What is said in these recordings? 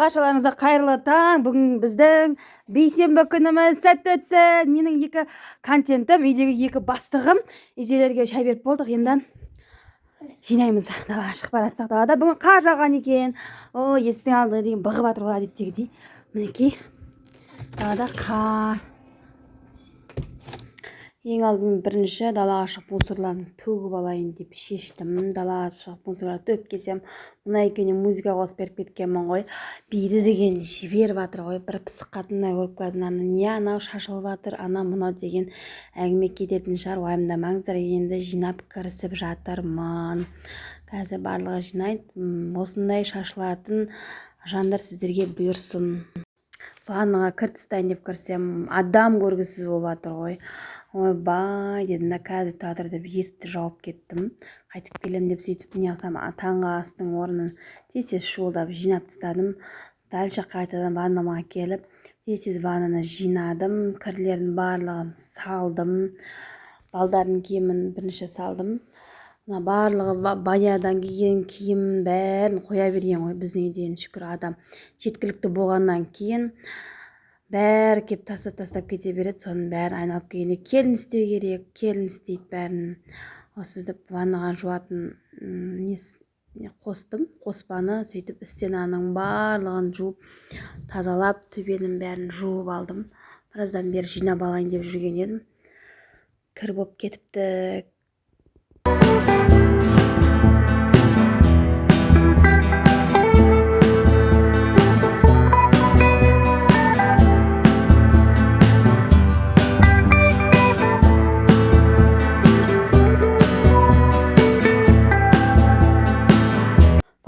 Баршаларыңызға қайырлы таң. Бүгін біздің бейсенбі күніміз сәтті өтсін. Менің екі контентім, үйдегі екі бастығым. Ежелерге шай беріп болдық, енді жинаймыз. Далаға шығып бара жатсақ, далада бүгін қар жауған екен. О, есіктің алды деген бұғып жатыр ғой әдеттегідей. Мінекей, далада қар. Ең алдымен бірінші далаға шығып мусорларын төгіп алайын деп шештім. Далаға шығып мусорларды төгіп келсем, мына екеуіне музыка қосып беріп кеткенмін ғой. Биді деген жіберіп жатыр ғой. Бір пысық қатындай көріп қазір ана не анау шашылып жатыр, анау мынау деген әңгіме кететін шығар. Уайымдамаңыздар, енді жинап кірісіп жатырмын. Қазір барлығы жинайды. Осындай шашылатын жандар сіздерге бұйырсын. Ваннаға кір тастайын деп кірсем, адам көргісіз болып жатыр ғой. Ойбай дедім да, қазір тұра деп есікті жауып кеттім. Қайтып келемін деп сөйтіп не қылсам, таңғы астың орнын тез-тез шуылдап жинап тастадым. Дальше қайтадан ваннама келіп, тез-тез ваннаны жинадым, кірлердің барлығын салдым. Балдардың киімін бірінші салдым. Мына барлығы банядан киген киім бәрін қоя берген ғой. Біздің үйде енді шүкір адам жеткілікті болғаннан кейін бәрі кеп тастап-тастап кете береді. Соның бәрін айналып келгенде келін істеу керек, келін істейді бәрін. Осы деп ваннаға жуатын қостым, қоспаны. Сөйтіп стенаның барлығын жуып, тазалап, төбенің бәрін жуып алдым. Біраздан бері жинап алайын деп жүрген едім. Кір болып кетіпті.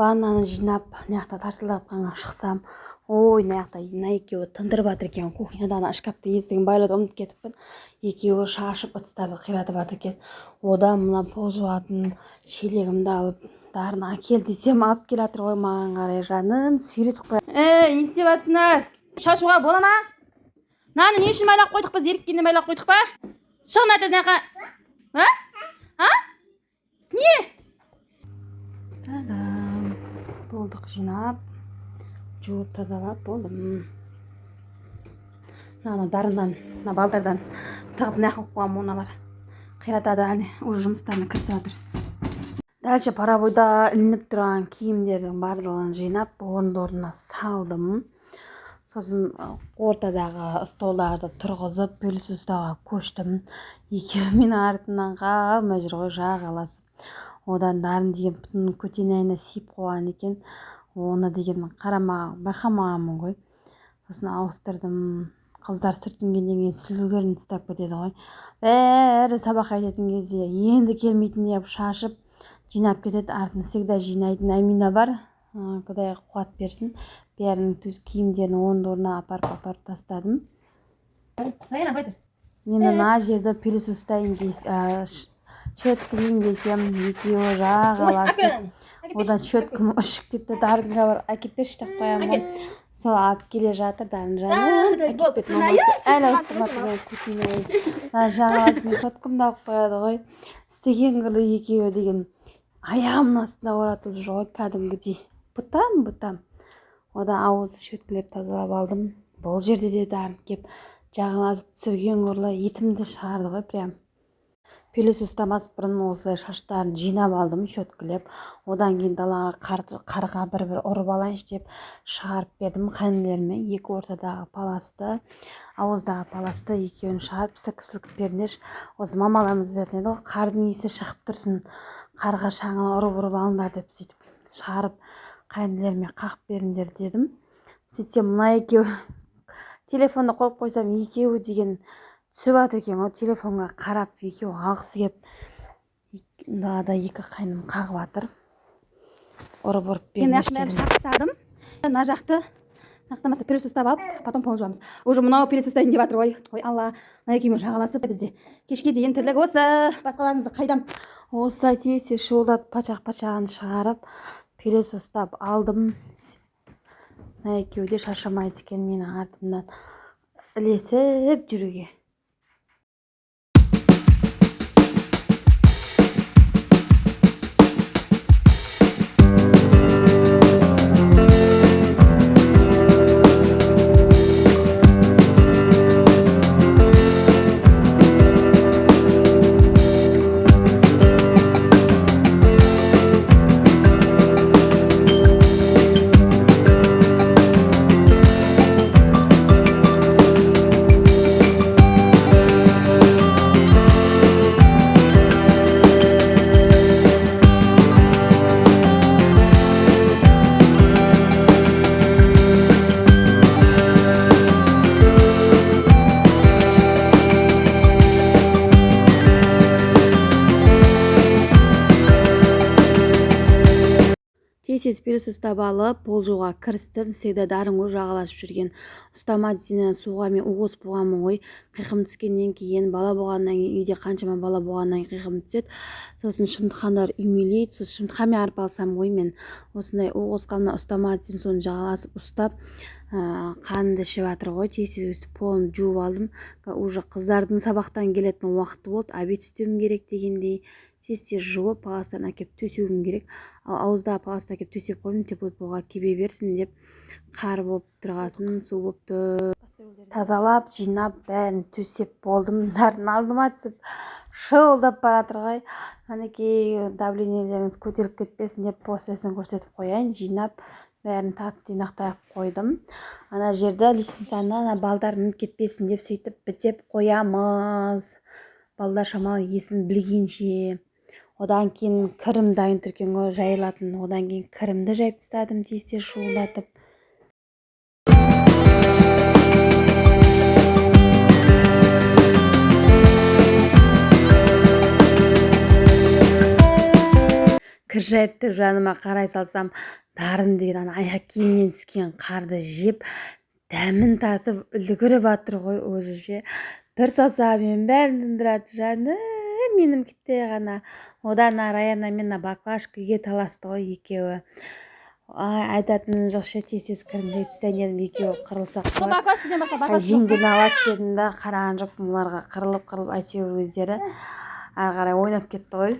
Ваннаны жинап, мына жақта тарсылдатқанға шықсам, ой, мына жақта мына екеуі тындырып жатыр екен. Кухняда ана шкафтың есігін байлауды ұмытып кетіппін. Екеуі шашып ыдыстарды қиратып жатыр екен. Одан мына пол жуатын шелегімді алып, Дарын әкел десем, алып келе жатыр ғой маған қарай, жаным сүйретіп қояды. Ей, не істеп жатсыңдар? Шашуға бола ма? Мынаны не үшін байлап қойдық біз? Еріккенде байлап қойдық па? Шық мына жаққа. А? А? Не? Та-дам. Болдық жинап, жуып тазалап болдым. Мына Дарындан, мына балдардан тығып мына қылып қойғанмын, мыналар қиратады, әне уже жұмыстарына кірісіп жатыр. Дальше паровойда ілініп тұрған киімдердің барлығын жинап, орынды-орнына салдым. Сосын ортадағы столдарды тұрғызып, пылесостауға көштім. Екеуі менің артымнан қалмай жүр ғой, жағаласып. Одан Дарын деген бүтін көтенайына сиіп қойған екен. Оны деген қарама, байқамағанмын ғой. Сосын ауыстырдым. Қыздар сүртінгеннен кейін сүлгілерін тастап кетеді ғой. Бәрі сабаққа кететін кезде енді келмейтін деп шашып жинап кетеді. Артын всегда жинайтын Әмина бар. Құдай қуат берсін. Бәрінің киімдерін орынды-орнына апарып-апарып тастадым. Енді мына жерді пылесостайын щеткалейін десем, екеуі жағаласып, одан щеткам ұшып кетті. Дарынға барып әкеп берші деп қоямын ғой. Сол алып келе жатыр Дарын жаным. Әкеп берді. Мамасы әлі ауыстырмады мен көтенайын. Мына жағаласып мен соткамды алып қояды ғой. Істеген қырлы екеуі деген аяғымның астында оратып жүр ғой кәдімгідей. Бұтам-бұтам. Одан ауызды щеткілеп тазалап алдым. Бұл жерде де Дарын кеп жағаласып түсірген қырлы етімді шығарды ғой прям. Пылесостамас бұрын осылай шаштарын жинап алдым щеткілеп. Одан кейін далаға қарға бір-бір ұрып алайыншы деп шығарып бердім қайнылеріме. Екі ортадағы паласты, ауыздағы паласты екеуін шығарып сілкіп-сілкіп беріңдерші. Осы мамаларымыз айтатын еді ғой, қардың иісі шығып тұрсын, қарға шаңын ұрып-ұрып алыңдар деп сөйтіп шығарып қайнылеріме қағып беріңдер дедім. Сөйтсем мына екеуі телефонды қойып қойсам, екеуі деген түсіп жатыр екен ғой, телефонға қарап екеуі алғысы келіп, далада екі қайным қағып жатыр. Ұрып-ұрып беріңдерші дедім. Мына жақты, мына жақтан бастап пылесос ұстап алып, потом пол жуамыз. Уже мынау пылесос ұстайын деп жатыр ғой. Ой, Алла, мына екеуімен жағаласып бізде. Кешке дейін тірлік осы. Басқаларыңызды қайдам? Осылай тез-тез шуылдатып пашақ-пашағын шығарып, пылесос ұстап алдым. Мына екеуі де шаршамайды екен менің артымнан ілесіп жүруге. Тез-тез пылесос ұстап алып, пол жууға кірістім. Всегда Дарын ғой жағаласып жүрген. Ұстама десең, суға мен у қосып қойғанмын ғой. Қиқым түскеннен кейін, бала болғаннан кейін, үйде қаншама бала болғаннан кейін қиқым түседі. Сосын шымтқандар үймелейді. Сосын шымтқанмен арпалысамын ғой мен. Осындай у қосқанмын, ұстама десем, соны жағаласып ұстап, қанымды ішіп жатыр ғой. Тез-тез өстіп полын жуып алдым. Уже қыздардың сабақтан келетін уақыты болды, обед істеуім керек дегендей. Тез-тез жуып, паластан әкеп төсеуім керек. Ал ауыздағы паласты әкеп төсеп қойдым, теплый полға кебе берсін деп. Қар болып тұрғасын, су болып тұр. Тазалап, жинап, бәрін төсеп болдым. Дарын алдыма түсіп шуылдап бара жатыр ғой. Мінекей, давлениелеріңіз көтеріліп кетпесін деп постесін көрсетіп қояйын. Жинап, бәрін тап-тұйнақтай қылып қойдым. Ана жерде лестницаны ана балдар мініп кетпесін деп сөйтіп бітеп қоямыз. Балдар шамалы есін білгенше. Одан кейін кірім дайын тұр екен ғой жайылатын. Одан кейін кірімді жайып тастадым тез-тез шуылдатып. Кір жайып тұрып жаныма қарай салсам, Дарын деген ана аяқ киімнен түскен қарды жеп, дәмін татып үлгеріп жатыр ғой уже ше. Бір саусағымен бәрін тындырады, жаным менің кітте ғана. Одан ары Аяна мен мына баклажкаға таласты ғой екеуі. Ай, айтатыным жоқ ше, тез-тез кірін жайып тастайын дедім, екеуі қырылса қырылады. Жеңгені алады дедім да, қараған жоқпын оларға, қырылып-қырылып әйтеуір өздері ары қарай ойнап кетті ғой.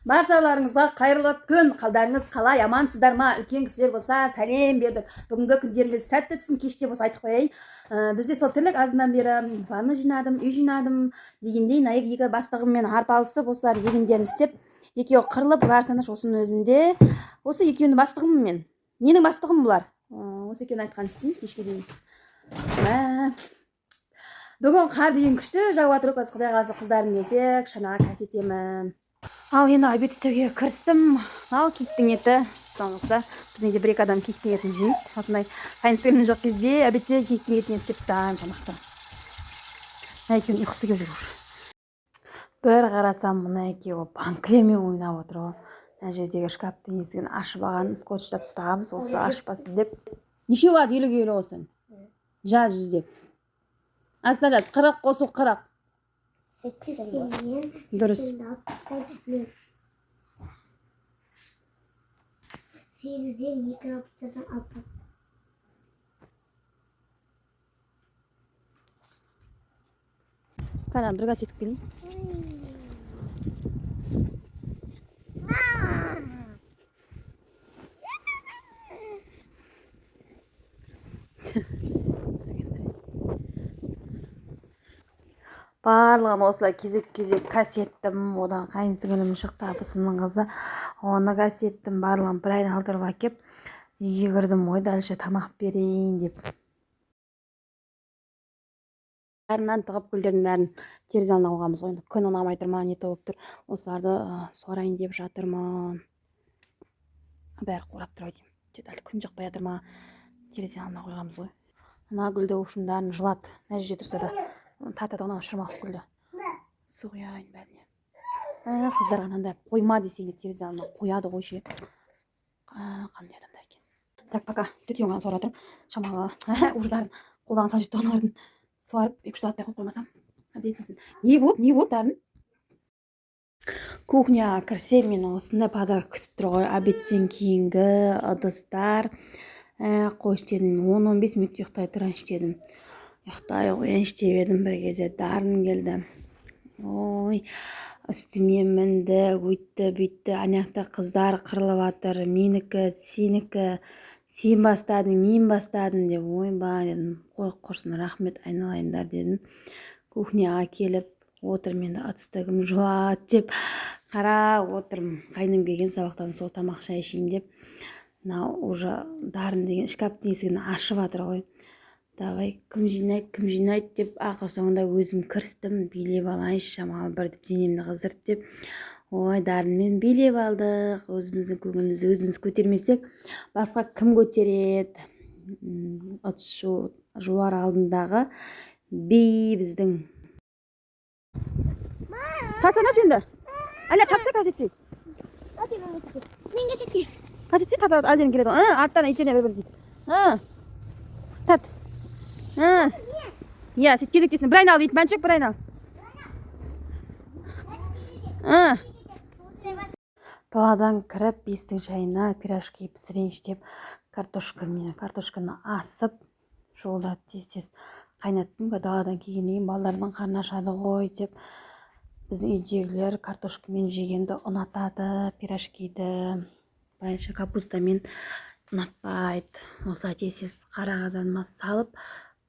Баршаларыңызға қайырлы күн. Қалдарыңыз қалай, амансыздар ма? Үлкен кісілер болса сәлем бердік. Бүгінгі күндеріңіз сәтті өтсін. Кеште болса айтып қояйын. Бізде сол тірлік, азынан бері ванна жинадым, үй жинадым дегендей, мына екі бастығыммен арпалысып, осылар дегендерін істеп, екеуі қырылып, барсаңдаршы, осының өзінде осы екеуінің бастығымын мен. Менің бастығым бұлар. Осы екеуінің айтқанын істеймін кешке дейін. Бүгін қар деген күшті жауып жатыр. Қазір Құдай қаласа қыздарым келсе, шанаға кәсетемін. Ал енді обед істеуге кірістім. Ал киіктің еті соңғысы. Біздің үйде бір-екі адам киіктің етін жейді. Осындай қайынсіңлім жоқ кезде обедте киіктің етінен істеп тастаймын тамақты. Мына екеуінің ұйқысы келіп жүр уже. Бір қарасам, мына екеуі банкілермен ойнап отыр ғой. Мына жердегі шкафтың есігін ашып алған, скотчтап тастағанбыз, осы ашпасын деп. Неше болады 50-ге 50 қоссаң? Жаз жүздеп. Астына жаз, 40 қосу 40. Дұрыс. 8-ден 2 алып тастасам 60. Қана бір газ етіп келейін. Барлығын осылай кезек-кезек кәсеттім. Одан қайын сіңілім шықты, абысымның қызы, оны кәсеттім. Барлығын бір айналдырып әкеп үйге кірдім ғой, дальше тамақ берейін деп. Бәрінен тығып, гүлдердің бәрін терезе алдына қойғанбыз ғой. Енді күн ұнамай тұр ма, не болып тұр, осыларды суарайын деп жатырмын. Бәрі қурап тұр ау деймін. Че-то әлі күн жақпай жатыр ма, терезе алдына қойғанбыз ғой. Мына гүлді ушымдарын жылады, мына жерде тұрса да тартады ғой, мына шырмауық гүлді. Су құяйын бәріне. Қыздарға мынандай қойма десең де терезе алдына қояды ғой ше. Қандай адамдар екен. Так, пока төртеуін ғана суарып жатырмын. Шамалы уже Дарын қолбағын салып жетті, олардың суарып 2-3 сағаттай қойып қоймасам әбден сіңсін. Не болды, не болды, Дарын? Кухняға кірсем, мен осындай подарок күтіп тұр ғой. Обедтен кейінгі ыдыстар. Қойшы дедім, 10-15 минут ұйықтай тұрайыншы дедім. Ұйықтай қояйыншы деп едім, бір кезде Дарын келді. Ой, үстіме мінді, өйтті, бүйтті. Ана жақта қыздар қырылып жатыр. Менікі, сенікі, сен бастадың, мен бастадым деп. Ойбай дедім, қой құрсын, рахмет айналайындар дедім. Кухняға келіп отырмын, енді ыдысты кім жуады деп қарап отырмын. Қайным келген сабақтан сол тамақ шай ішейін деп. Мынау уже Дарын деген шкафтың есігін ашып жатыр ғой. Давай, кім жинайды, кім жинайды деп ақыр соңында өзім кірістім. Билеп алайыншы шамалы бір деп, денемді қыздырып деп. Ой, Дарынмен билеп алдық. Өзіміздің көңілімізді өзіміз көтермесек, басқа кім көтереді? Ыдыс жуар алдындағы би біздің. Тартсаңдаршы енді. Әлия, тартса, қазір етсей. Мен кешекте. Қазір етсей, тартады, әлден келеді ғой. Арттан итеріне бір бірін сөйтіп. Тарт. Иә, сөйтіп кезектесін. Бір айнал, бүйтіп, Мәншүк, бір айнал. Даладан кіріп, 5-тің шайына пирожки пісірейінші деп, картошкамен картошканы асып, жолда тез тез қайнаттым. Даладан келгеннен кейін балалардың қарны ашады ғой деп. Біздің үйдегілер картошкамен жегенді ұнатады пирожкиді, былайынша капустамен ұнатпайды. Осылай тез тез қара қазаныма салып,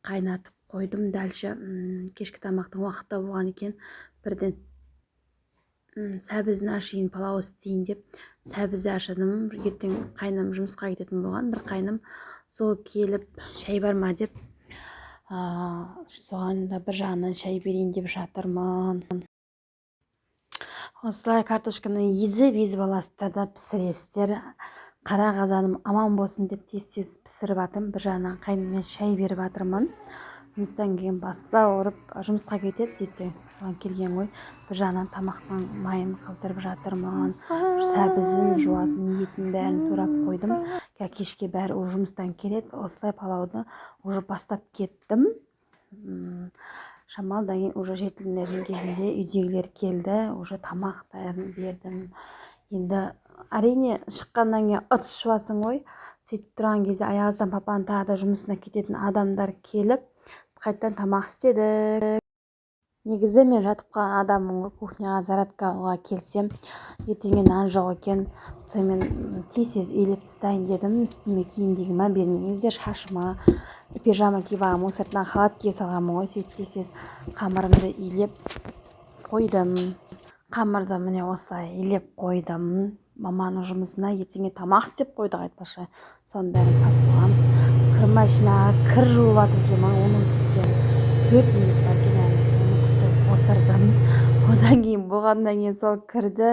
қайнатып қойдым. Дальше кешкі тамақтың уақыты болған екен. Бірден сәбізін ашайын, палау істейін деп сәбізді ашадым. Ертең қайным жұмысқа кететін болған, бір қайным, сол келіп, шай бар ма деп, соған да бір жағынан шай берейін деп жатырмын. Осылай картошканы езіп езіп аласыздар да, пісіресіздер. Қара қазаным аман болсын деп, тез тез пісіріп жатырмын. Бір жағынан қайныммен шай беріп жатырмын. Жұмыстан кейін басы ауырып, жұмысқа кетеді ертең, соған келген ғой. Бір жағынан тамақтың майын қыздырып жатырмын, сәбізін, жуасын, етін бәрін турап қойдым. Кешке бәрі уже жұмыстан келеді. Осылай палауды уже бастап кеттім. Шамалыдан кейін, уже 7-лердің кезінде үйдегілер келді, уже тамақтарын бердім. Енді, әрине, шыққаннан кейін ыдыс жуасың ғой. Сөйтіп тұрған кезде Аяздан папаның тағы да жұмысына кететін адамдар келіп, қайтадан тамақ істедік. Негізі мен жатып қалған адаммын ғой. Кухняға зарядка алуға келсем, ертеңге нан жоқ екен. Сонымен тез тез илеп тастайын дедім. Үстіме киейін деген, мән бермеңіздер шашыма, пижама киіп алғанмын ғой, сыртынан халат кие салғанмын ғой. Сөйтіп тез тез қамырымды илеп қойдым. Қамырды, міне, осылай илеп қойдым. Маманың жұмысына ертеңге тамақ істеп қойдық айтпақшы, соның бәрін салып қойғанбыз. Кір машинаға кір жуып жатыр екенмін, оны ұмытып кеткенмін. 4 минут бар екен әлі, соны күтіп отырдым. Одан кейін болғаннан кейін сол кірді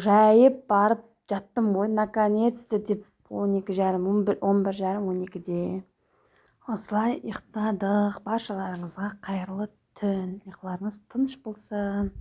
жайып барып жаттым ғой, наконец то деп. 12:30, 11, 11:30, 12-де осылай ұйықтадық. Баршаларыңызға қайырлы түн, ұйқыларыңыз тыныш болсын.